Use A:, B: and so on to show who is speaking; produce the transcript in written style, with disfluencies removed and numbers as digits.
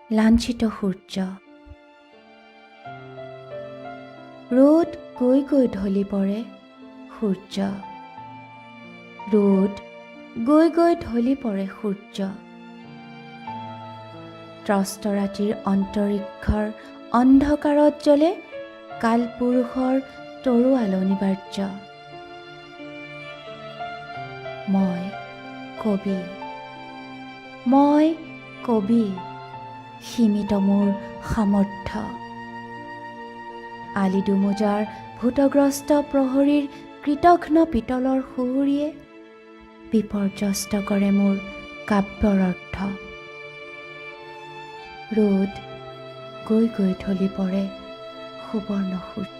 A: লাঞ্ছিত সূৰ্য। ৰ'দ গৈ গৈ ঢলি পৰে সূৰ্য, ৰ'দ গৈ গৈ ঢলি পৰে সূৰ্য। ত্ৰস্ত ৰাতিৰ অন্তৰীক্ষৰ অন্ধকাৰত জ্বলে কালপুৰুষৰ তৰোৱাল অনিবাৰ্য। মই কবি, মই কবি, সীমিত মোৰ সামৰ্থ্য। আলি দোমোজাৰ ভূতগ্ৰস্ত প্ৰহৰীৰ কৃতঘ্ন পিতলৰ সুহুৰিয়ে বিপৰ্যস্ত কৰে মোৰ কাব্যৰ অৰ্থ। ৰ'দ গৈ গৈ ঢলি পৰে সুবৰ্ণ সূৰ্য।